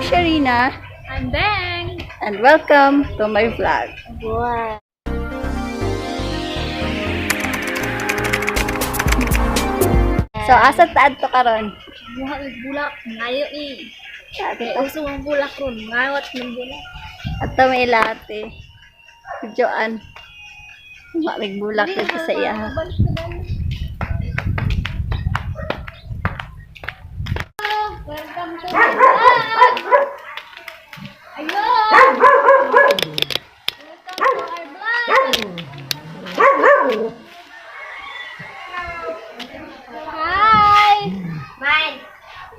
I'm Sharina. I'm Bang. And welcome to my vlog. Wow. So, asa taad to karon? Buha og bulak ngayo ni. Kay uso ang bulak ron, ngawat ng bulak. Ato may latte. Joan. Mamig bulak dito sa iya. Welcome to my vlog. Ayun. Welcome to our vlog. Hi. Bye.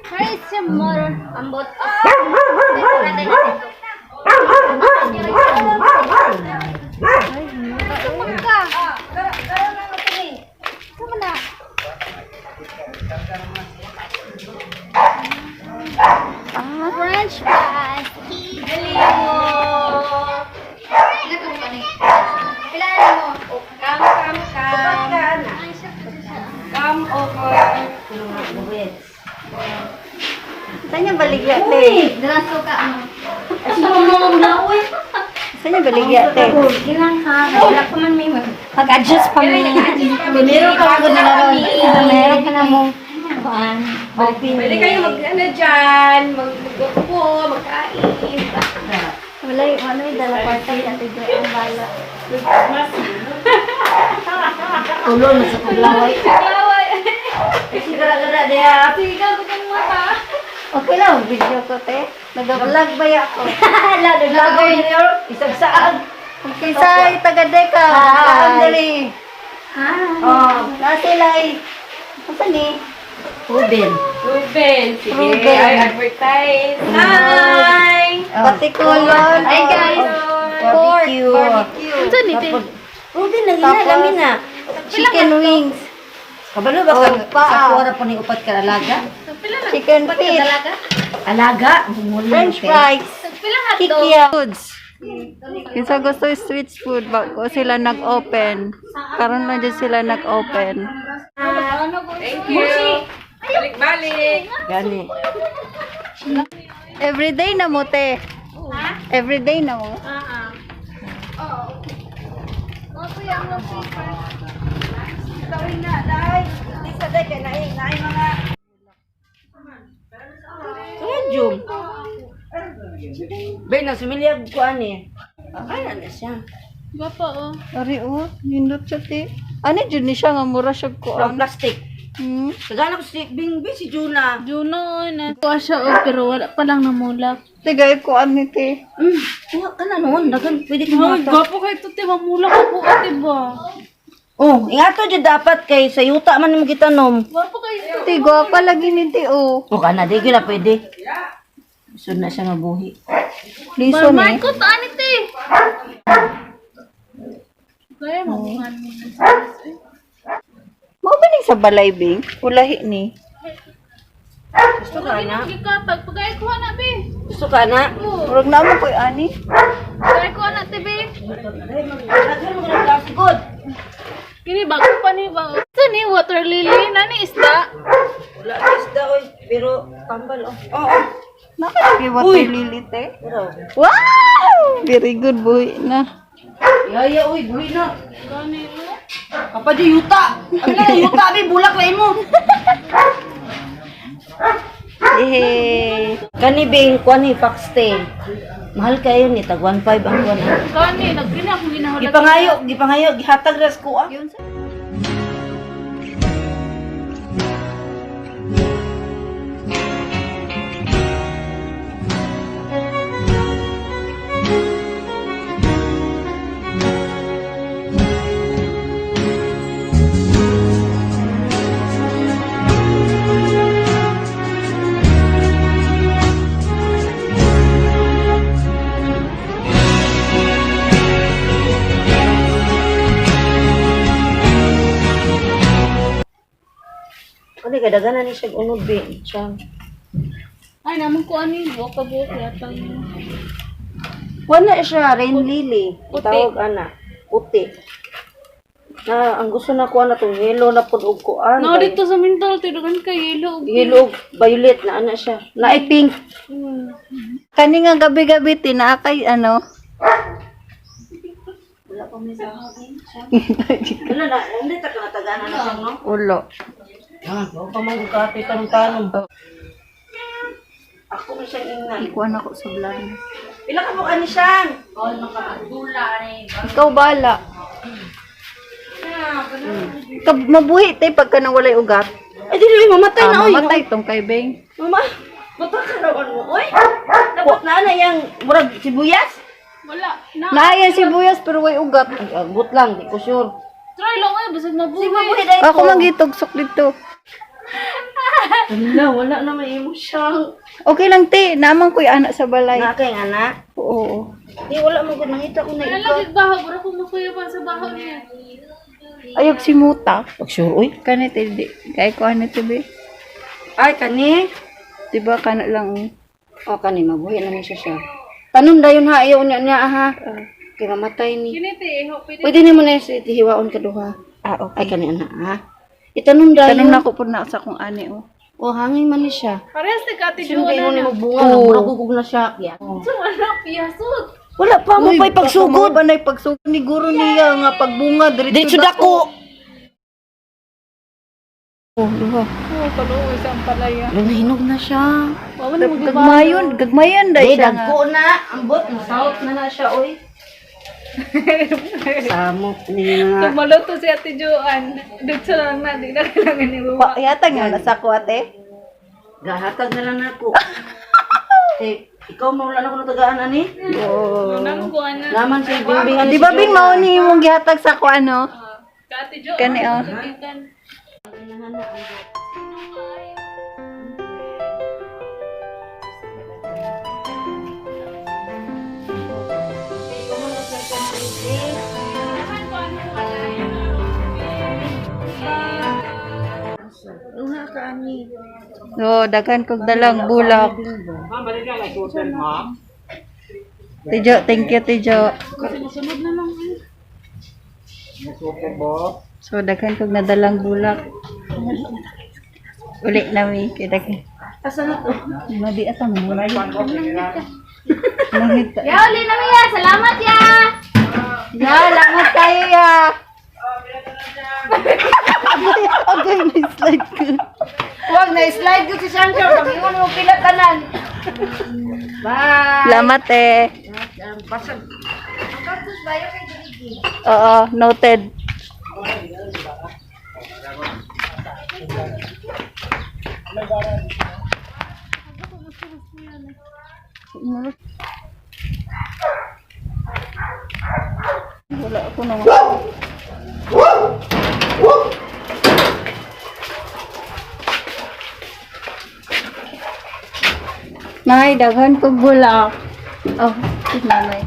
Where is your mother? Ambot. Ka. Sama na. Ah, French fries. Dali mo. Pila mo? Come, come, come. Come over. Saan niya baligya, te? Dala suka mo. Saan niya baligya, te? Ilang ha? Wala pa man may pag-adjust pa mi. Meron ka mo na ron. Meron ka na mong kuan. Pwede kayo mag ano dyan, mag-upo, magkain. Wala, wala yung dala kwarta yung Ate Joy ang bala. Tulo na sa paglaway. Laway. Sigara-gara diha. Sige ka, gutom mo pa. Okay lang, video ko, te. Nag-vlog ba ya ako? Nag-vlogger niyo, isang saag. Kinsay, taga-deka. Hi. Dali. Hi. Oh, nasa ilay. Asa ni? Ruben. Ruben. Sige, Ruben. ay advertise. Hi! Patikulon. Hi, guys. Pork. Barbecue. Barbecue. Unsa ni te? Ruben lagi na lami na. Chicken wings. Kabalo ba ka Oh, paa. sa kuwara po ni upat ka alaga? Chicken feet. Alaga. French fries. Pila hotdog? Kikia. Foods. Kinsa gusto yung street food bago sila nag-open. Karon lang dyan sila nag-open. Thank you. Balik-balik. Gani. Everyday na mo, te. Everyday na mo. Ah. Oo. Ako yung mga paper. Kaya jum. Bay na sumilyag ko ani. Ay na siya. Gwapa oh. Ari oh, nindot siya, te. Ano dyan ni siya nga mura siya From kuan. plastic. Hmm? Tagana ko si Bing Bing si Juna. Juno na. Kuha siya oh, pero wala pa lang namulak. Te, gaya kuan ni te. Kuha ka na noon. Dagan pwede ka Ay, mata. gwapo kayo to, te. Mamulak ako, ate ba? Oh, ingato jud dapat kay sa yuta man mo gitanom. Gwapo kayo. Te, gwapa lagi ni te, oh. O kana di gyud na pwede. Sud na siya mabuhi. Liso ni. Marco, taan ite. Kaya mo mo na. Mao ba ni sa balay, Bing? Ulahi ni. Gusto ka na? Gikatag, pagay kuha na, be. Gusto ka na? Murag na mo ko'y ani. Pagay kuha na, te, be. Daghan mo ng plastic good. Kini bago pa ni ba? Ito ni water lily nani isda. Wala na isda oy, pero tambal oh. Oo. Nakalagi water lily, te. Pero Wow! Very good, buhi na. yaya oy, buhi na. Gani no. Kapag di yuta. Ano na yuta bi bulak la imo. Yay! Kani bing kuan ni foxtail. Mahal kayo ni tag 1.5 ang kuan. Gani nagkini ako ginahulat. Gipangayo, gipangayo, gihatag ras ko ah. Yun Kani kadaghanan ni siya unod bi. Siya. Ay naman ko ani buok ka buok yata yun. Kuan na siya rain lily. Puti. Tawag ana. Puti. Na, ang gusto na kuha na tong yellow na pud og kuan. No, dito sa mental, tinugan kay yellow. Yellow og violet na ana siya. Na ay pink. Kani nga gabi-gabi tinaa kay ano. Wala pa may sahag eh. Wala na, hindi ta ka natagana na siya, no? Ulo. Ah, wala pa man kate tanong-tanong. Ako man siyang ingnan. Ikuan ako sa vlog. Pila ka mo ani siyang? Ikaw bala. Ikaw, mabuhi tay pagka nawalay ugat. Ay, dili mamatay Ah, na oy. mamatay tong kay Beng. Mama, mata ka rawan mo oy. Dapat na ana yang murag sibuyas. Wala. Na, Naaya sibuyas pero way ugat. Ay, agot lang, di ko sure. try lang ay, basta mabuhay. Sige, mabuhi dahil Ako mangitugsok dito. Wala, wala na may imo siyang. Okay lang te, naman ko'y anak sa balay. Na kay anak. Oo. Di wala mo gud nangita ko na Wala ikaw. lagi baho, bro, kung makuya pa sa baho niya. Ayog si Muta. Pag sure oy. Kani te di. Kay ko ani te be. Ay kani. Diba kana lang oh. O kani mabuhi na ni siya siya. Tanom dayon ha ayaw niya niya ha. Kay mamatay ni. Kini te, eh, pwede. Pwede nimo na si hiwaon ka duha. Ah, okay. Ay kani ana ha. Itanom dayon. Tanom na ko po na sa kung ani oh. O hangin man ni siya. Parehas te kati Sino Joanna kayo ni na. magbunga oh. Murag na siya. Yeah. So, ano, piyasot. Wala pa mo pa'y pagsugod. Ba na pagsugod ni guro niya nga pagbunga diretso Diretso dako. Oh, duha. Oo, kaluoy sa ampalaya. Wala hinog na siya. Wawa na mag Gagmayon, gagmayon dai Day, siya nga. dagko na. Ambot, masahot na na siya, oy. Samok ni nga. Tumaluto si Ate Joanne. Dito lang na, di na kailangan ni Pa, yata nga nasa ko ate. Gahatag na lang ako. Eh, ikaw mawala na ko natagaan ani. Oo. Nang ko ana. Naman si Bimbing ani. Di ba Bing mao ni imong gihatag sa ko ano? Ka Ate Joanne. Kani oh. Tugikan. So, daghan kog dalang bulak. Tijo, thank you Tijo. So, daghan kog nadalang bulak. Uli na mi kay daghan. Asa na to? Madi ata mo. Nangita. Ya, uli na ya. Salamat ya. Ya, langat kayo ya. Agay, na slide ko. Huwag na slide ko si Sancho. Pag-iwan mo pila tanan. Bye. Salamat eh. Basag. Oo, noted. Wala ako na. Nay, daghan kog bulak. Oh, nanay.